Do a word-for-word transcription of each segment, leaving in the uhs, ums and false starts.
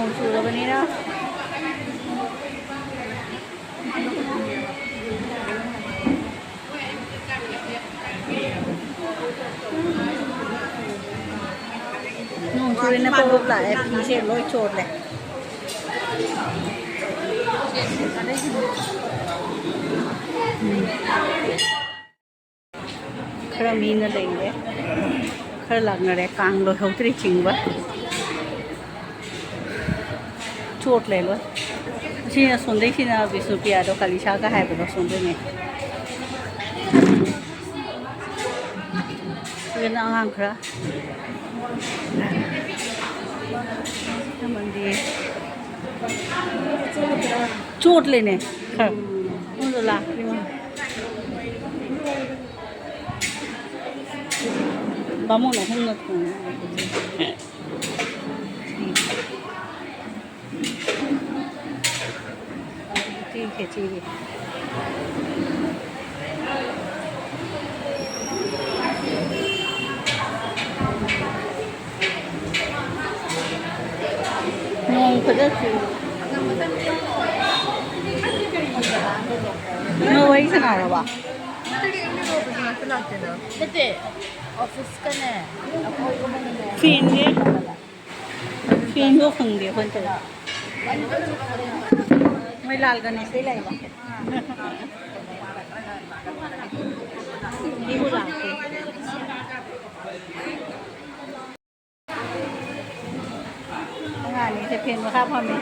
ꯅꯣꯡ ꯆꯨꯔꯕꯅꯤꯅ꯫ ꯅꯣꯡ ꯆꯨꯔꯦꯅ ꯄꯣꯔꯣꯞ ꯂꯥꯛꯑꯦ, ꯐꯤꯁꯦ ꯂꯣꯏ ꯆꯣꯠꯂꯦ꯫ ꯎꯝ꯫ ꯈꯔ ꯃꯤꯅ ꯂꯩꯔꯦ, ꯈꯔ ꯂꯥꯛꯅꯔꯦ, ꯀꯥꯡ ꯂꯣꯏꯍꯧꯗ꯭ꯔꯤ ꯆꯤꯡꯕ꯫ ꯆꯣꯠꯂꯦ ꯂꯣꯏ꯫ ꯁꯤꯅ ꯑꯁꯣꯝꯗꯩꯁꯤꯅ ꯕꯤꯁꯅꯨꯄ꯭ꯔꯤꯌꯥꯗꯣ, ꯀꯥꯂꯤꯁꯥꯒ ꯍꯥꯏꯕꯗꯣ ꯑꯁꯣꯝꯗꯩꯅꯦ꯫ ꯁꯤꯗꯅ ꯑꯉꯥꯡ ꯈꯔ꯫ ꯑꯃꯗꯤ ꯆꯣꯠꯂꯦꯅꯦ ꯈꯔ꯫ ꯑꯃꯗꯣ ꯂꯥꯛꯇ꯭ꯔꯤ ꯃꯥꯜꯂꯦ꯫ ꯕꯥꯃꯣꯟ ꯑꯍꯨꯝꯅ ꯊꯣꯡꯉꯦ꯫ ꯎꯇꯤ ꯈꯦꯆꯤꯒꯤ꯫ ꯅꯣꯡ ꯐꯖꯅ ꯆꯨꯏ꯫ ꯅꯣꯏ ꯋꯥꯔꯤ ꯁꯥꯟꯅꯔꯕꯣ? ꯅꯠꯇꯦ, ꯑꯣꯐꯤꯁꯀꯅꯦ, ꯑꯩꯈꯣꯏ ꯐꯦꯟꯁꯦ ꯐꯦꯟꯗꯣ ꯈꯪꯗꯦ ꯑꯩꯈꯣꯏꯅ ꯇꯧꯔꯤꯁꯦ꯫ ꯃꯣꯏ ꯂꯥꯜ ꯒꯅꯦꯁꯇꯩ ꯂꯥꯛꯏꯕ꯫ ꯏꯕꯨ ꯂꯥꯛꯇꯦ꯫ ꯑꯉꯥꯡ ꯑꯅꯤꯁꯦ ꯐꯦꯟ ꯃꯈꯥ ꯐꯝꯃꯤ꯫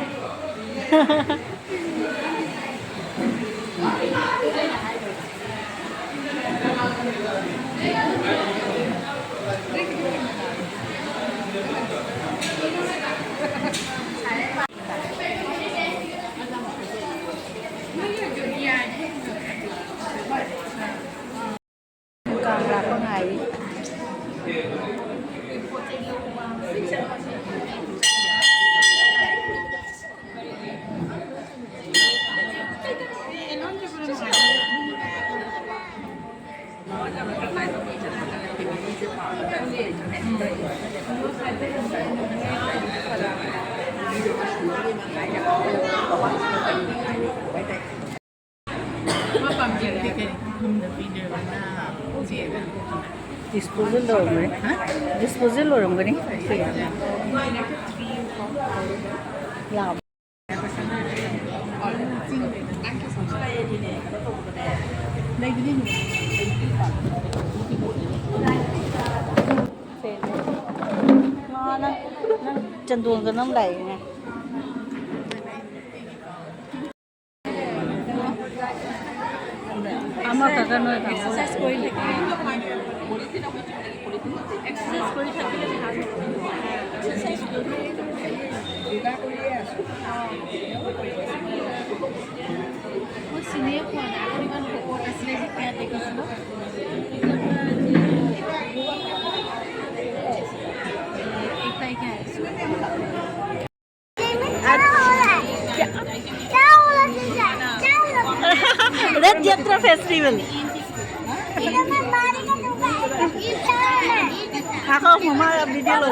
ꯀꯥꯡ ꯂꯥꯛꯄ ꯉꯥꯏꯔꯤ꯫ Disposal ꯑꯣꯏꯔꯝꯒꯅꯤ꯫ ꯍꯥ? Disposal ꯑꯣꯏꯔꯝꯒꯅꯤ꯫ ꯌꯥꯝ꯫ ꯅꯪ, ꯅꯪ ꯆꯟꯗꯣꯟꯒ ꯅꯝ ꯂꯥꯛꯏꯅꯦ꯫ ꯑꯃꯈꯛꯇ ꯅꯣꯏ ꯀꯥꯡꯕꯨ꯫ Exercise কৰি থাকিলে, exercise কৰি থাকিলে ভাল হ'ব। Exercise কৰি থাকিলে। মই চিনিয়ে পোৱা নাই, আগত ইমান শকত আছিলে যেতিয়া দেখিছিলোঁ। এই তাইকে আহিছোঁ। Red Yatra Festival. Ako, mama, video lo.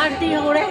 Aarti ho raha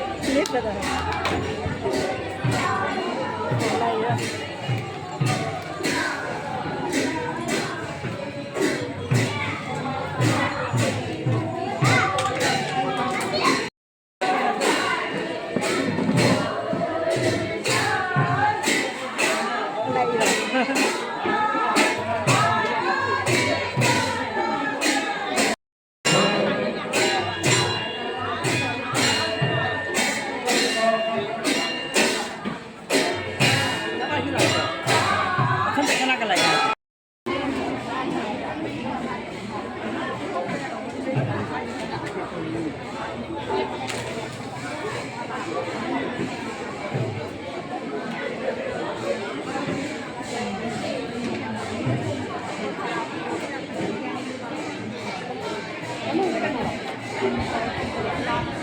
hai.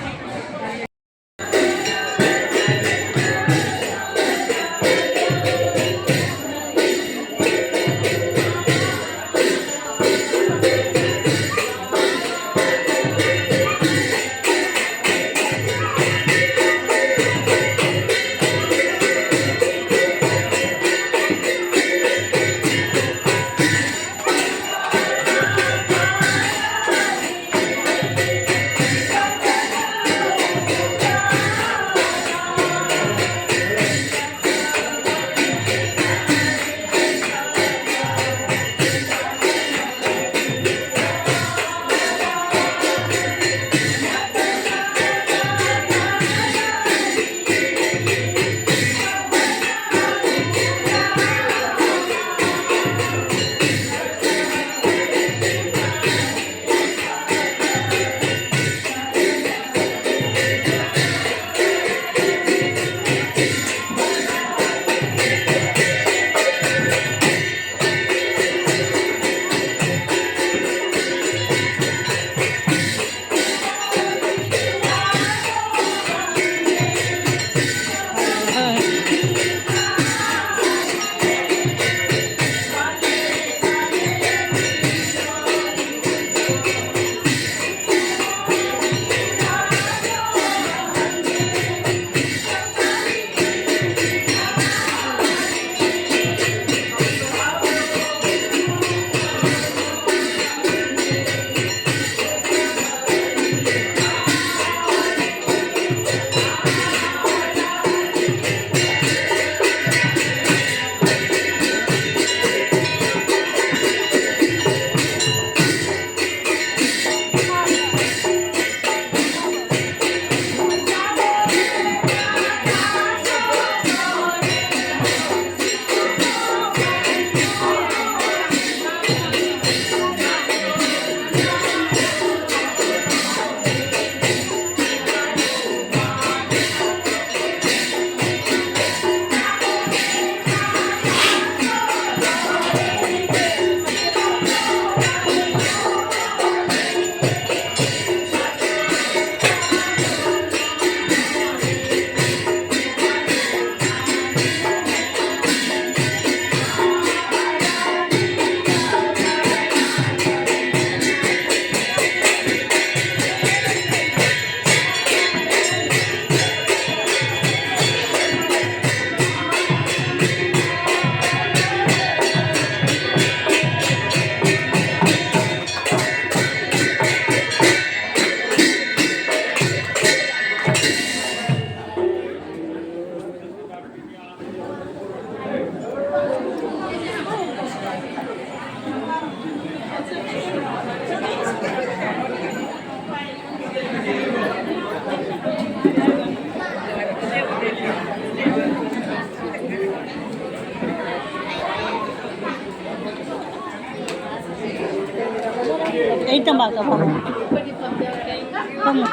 ꯈꯤꯇꯪ ꯄꯥꯛ ꯇꯧ꯫ ꯐꯝꯃꯨ꯫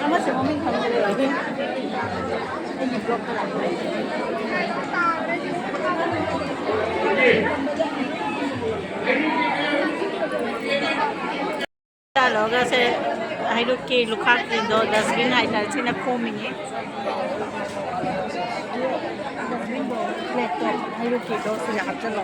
ꯑꯃꯁꯦ ꯃꯃꯤꯡ ꯈꯪꯗ꯭ꯔꯦ꯫ ꯑꯩꯒꯤ ꯕ꯭ꯂꯣꯛꯇ ꯂꯥꯛꯄ꯫ ꯆꯥꯂꯣꯒꯁꯦ ꯍꯩꯔꯨꯛꯀꯤ ꯂꯨꯈꯥꯛꯁꯤꯡꯗꯣ dustbin ꯍꯥꯏꯇꯥꯔꯦ, ꯁꯤꯅ ꯈꯣꯝꯃꯤꯅꯤ꯫ Dustbinꯗꯣ, plateꯇꯣ, ꯍꯩꯔꯨꯛꯀꯤꯗꯣ ꯁꯤꯗ ꯍꯥꯞꯆꯜꯂꯣ꯫